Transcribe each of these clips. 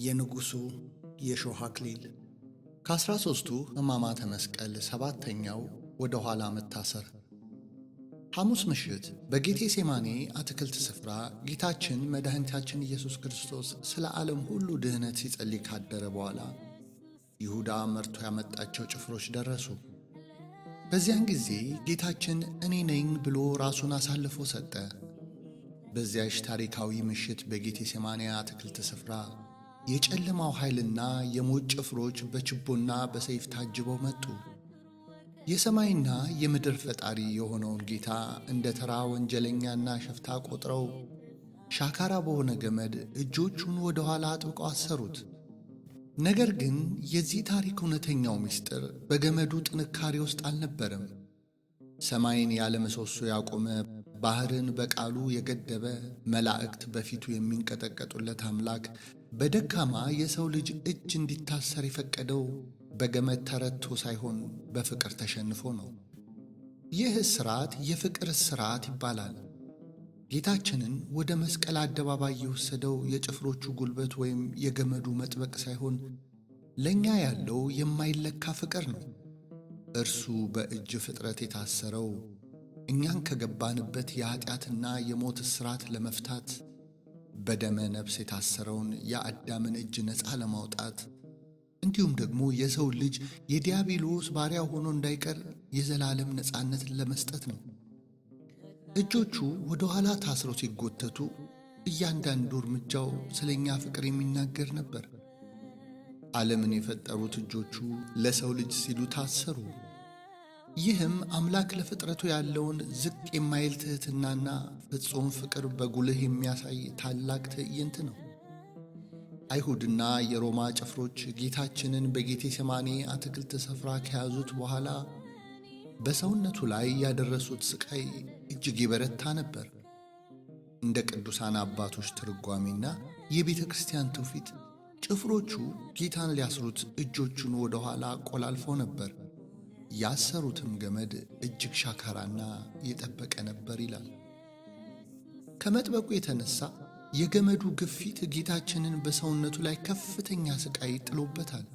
የንጉሡ የሾህ አክሊል። ከ13ቱ ሕማማተ መስቀል ሰባተኛው ወደ ኋላ መታሰር። ሐሙስ ምሽት በጌቴሴማኒ አትክልት ስፍራ ጌታችን መድኃኒታችን ኢየሱስ ክርስቶስ ስለ ዓለም ሁሉ ድኅነት ሲጸልይ ካደረ በኋላ ይሁዳ መርቶ ያመጣቸው ጭፍሮች ደረሱ። በዚያን ጊዜ ጌታችን እኔ ነኝ ብሎ ራሱን አሳልፎ ሰጠ። በዚያች ታሪካዊ ምሽት በጌቴሴማኒ አትክልት ስፍራ የጨለማው ኃይልና የሞት ጭፍሮች በችቦና በሰይፍ ታጅበው መጡ። የሰማይና የምድር ፈጣሪ የሆነውን ጌታ እንደ ተራ ወንጀለኛና ሸፍታ ቆጥረው ሻካራ በሆነ ገመድ እጆቹን ወደ ኋላ አጥብቀው አሰሩት። ነገር ግን የዚህ ታሪክ እውነተኛው ምስጢር በገመዱ ጥንካሬ ውስጥ አልነበረም። ሰማይን ያለ ምሰሶ ያቆመ፣ ባሕርን በቃሉ የገደበ፣ መላእክት በፊቱ የሚንቀጠቀጡለት አምላክ በደካማ የሰው ልጅ እጅ እንዲታሰር የፈቀደው በገመድ ተረቶ ሳይሆን በፍቅር ተሸንፎ ነው። ይህ እስራት የፍቅር እስራት ይባላል። ጌታችንን ወደ መስቀል አደባባይ የወሰደው የጭፍሮቹ ጉልበት ወይም የገመዱ መጥበቅ ሳይሆን ለእኛ ያለው የማይለካ ፍቅር ነው። እርሱ በእጅ ፍጥረት የታሰረው እኛን ከገባንበት የኀጢአትና የሞት እስራት ለመፍታት፣ በደመ ነፍስ የታሰረውን የአዳምን እጅ ነፃ ለማውጣት፣ እንዲሁም ደግሞ የሰው ልጅ የዲያብሎስ ባሪያ ሆኖ እንዳይቀር የዘላለም ነፃነትን ለመስጠት ነው። እጆቹ ወደ ኋላ ታስረው ሲጎተቱ እያንዳንዱ እርምጃው ስለ እኛ ፍቅር የሚናገር ነበር። ዓለምን የፈጠሩት እጆቹ ለሰው ልጅ ሲሉ ታሰሩ። ይህም አምላክ ለፍጥረቱ ያለውን ዝቅ የማይል ትሕትናና ፍጹም ፍቅር በጉልህ የሚያሳይ ታላቅ ትዕይንት ነው። አይሁድና የሮማ ጭፍሮች ጌታችንን በጌቴሴማኒ አትክልት ስፍራ ከያዙት በኋላ በሰውነቱ ላይ ያደረሱት ስቃይ እጅግ የበረታ ነበር። እንደ ቅዱሳን አባቶች ትርጓሜና የቤተ ክርስቲያን ትውፊት ጭፍሮቹ ጌታን ሊያስሩት እጆቹን ወደ ኋላ ቆላልፈው ነበር። ያሰሩትም ገመድ እጅግ ሻካራና የጠበቀ ነበር ይላል። ከመጥበቁ የተነሳ የገመዱ ግፊት ጌታችንን በሰውነቱ ላይ ከፍተኛ ስቃይ ጥሎበታል።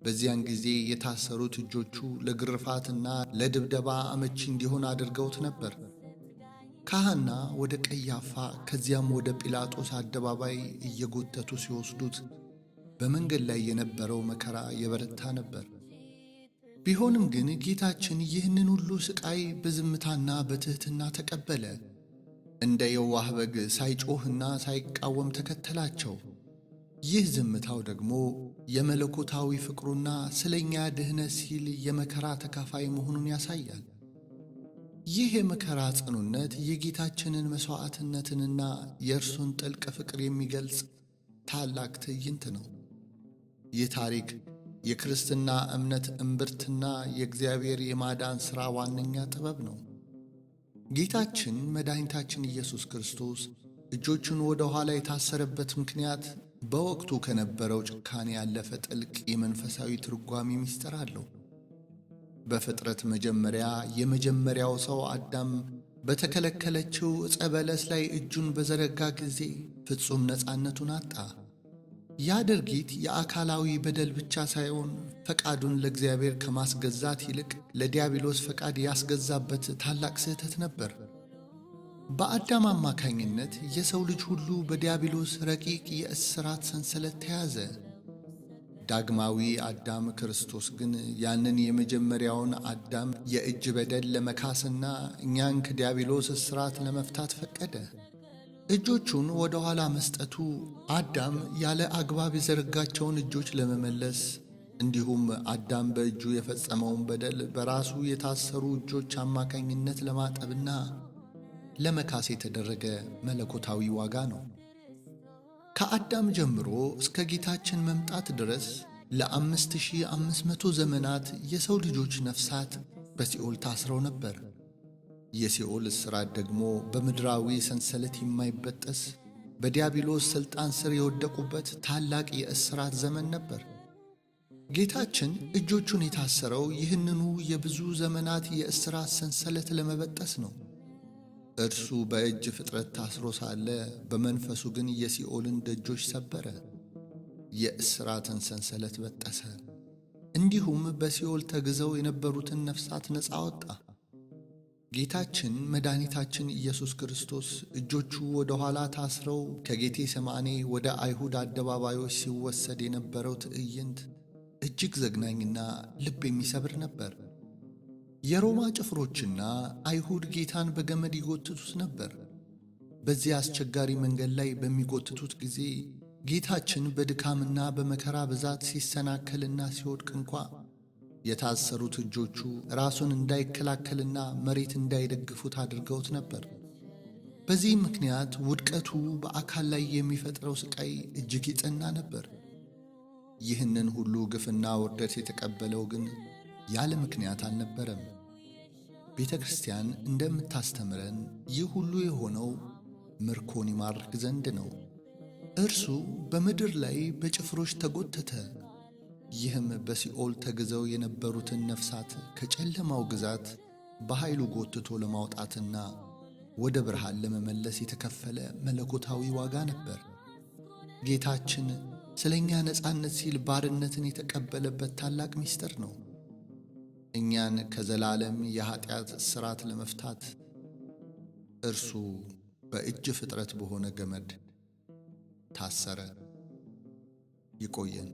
በዚያን ጊዜ የታሰሩት እጆቹ ለግርፋትና ለድብደባ አመቺ እንዲሆን አድርገውት ነበር። ከሐና ወደ ቀያፋ ከዚያም ወደ ጲላጦስ አደባባይ እየጎተቱ ሲወስዱት በመንገድ ላይ የነበረው መከራ የበረታ ነበር። ቢሆንም ግን ጌታችን ይህንን ሁሉ ስቃይ በዝምታና በትሕትና ተቀበለ። እንደ የዋህ በግ ሳይጮህና ሳይቃወም ተከተላቸው። ይህ ዝምታው ደግሞ የመለኮታዊ ፍቅሩና ስለኛ ድኅነት ሲል የመከራ ተካፋይ መሆኑን ያሳያል። ይህ የመከራ ጽኑነት የጌታችንን መሥዋዕትነትንና የእርሱን ጥልቅ ፍቅር የሚገልጽ ታላቅ ትዕይንት ነው። ይህ ታሪክ የክርስትና እምነት እምብርትና የእግዚአብሔር የማዳን ሥራ ዋነኛ ጥበብ ነው። ጌታችን መድኃኒታችን ኢየሱስ ክርስቶስ እጆቹን ወደ ኋላ የታሰረበት ምክንያት በወቅቱ ከነበረው ጭካኔ ያለፈ ጥልቅ የመንፈሳዊ ትርጓሜ ምስጢር አለው። በፍጥረት መጀመሪያ የመጀመሪያው ሰው አዳም በተከለከለችው ዕፀ በለስ ላይ እጁን በዘረጋ ጊዜ ፍጹም ነፃነቱን አጣ። ያ ድርጊት የአካላዊ በደል ብቻ ሳይሆን ፈቃዱን ለእግዚአብሔር ከማስገዛት ይልቅ ለዲያብሎስ ፈቃድ ያስገዛበት ታላቅ ስህተት ነበር። በአዳም አማካኝነት የሰው ልጅ ሁሉ በዲያብሎስ ረቂቅ የእስራት ሰንሰለት ተያዘ። ዳግማዊ አዳም ክርስቶስ ግን ያንን የመጀመሪያውን አዳም የእጅ በደል ለመካስና እኛን ከዲያብሎስ እስራት ለመፍታት ፈቀደ። እጆቹን ወደ ኋላ መስጠቱ አዳም ያለ አግባብ የዘረጋቸውን እጆች ለመመለስ፣ እንዲሁም አዳም በእጁ የፈጸመውን በደል በራሱ የታሰሩ እጆች አማካኝነት ለማጠብና ለመካስ የተደረገ መለኮታዊ ዋጋ ነው። ከአዳም ጀምሮ እስከ ጌታችን መምጣት ድረስ ለ5500 ዘመናት የሰው ልጆች ነፍሳት በሲኦል ታስረው ነበር። የሲኦል እስራት ደግሞ በምድራዊ ሰንሰለት የማይበጠስ፣ በዲያብሎስ ሥልጣን ስር የወደቁበት ታላቅ የእስራት ዘመን ነበር። ጌታችን እጆቹን የታሰረው ይህንኑ የብዙ ዘመናት የእስራት ሰንሰለት ለመበጠስ ነው። እርሱ በእጅ ፍጥረት ታስሮ ሳለ በመንፈሱ ግን የሲኦልን ደጆች ሰበረ። የእስራትን ሰንሰለት በጠሰ። እንዲሁም በሲኦል ተግዘው የነበሩትን ነፍሳት ነፃ አወጣ። ጌታችን መድኃኒታችን ኢየሱስ ክርስቶስ እጆቹ ወደ ኋላ ታስረው ከጌቴ ሰማኔ ወደ አይሁድ አደባባዮች ሲወሰድ የነበረው ትዕይንት እጅግ ዘግናኝና ልብ የሚሰብር ነበር። የሮማ ጭፍሮችና አይሁድ ጌታን በገመድ ይጎትቱት ነበር። በዚያ አስቸጋሪ መንገድ ላይ በሚጎትቱት ጊዜ ጌታችን በድካምና በመከራ ብዛት ሲሰናከልና ሲወድቅ እንኳ የታሰሩት እጆቹ ራሱን እንዳይከላከልና መሬት እንዳይደግፉት አድርገውት ነበር። በዚህም ምክንያት ውድቀቱ በአካል ላይ የሚፈጥረው ስቃይ እጅግ ይጸና ነበር። ይህንን ሁሉ ግፍና ውርደት የተቀበለው ግን ያለ ምክንያት አልነበረም። ቤተ ክርስቲያን እንደምታስተምረን ይህ ሁሉ የሆነው ምርኮን ይማርክ ዘንድ ነው። እርሱ በምድር ላይ በጭፍሮች ተጎተተ። ይህም በሲኦል ተግዘው የነበሩትን ነፍሳት ከጨለማው ግዛት በኃይሉ ጎትቶ ለማውጣትና ወደ ብርሃን ለመመለስ የተከፈለ መለኮታዊ ዋጋ ነበር። ጌታችን ስለ እኛ ነፃነት ሲል ባርነትን የተቀበለበት ታላቅ ምስጢር ነው። እኛን ከዘላለም የኀጢአት እስራት ለመፍታት እርሱ በእጅ ፍጥረት በሆነ ገመድ ታሰረ። ይቆየን።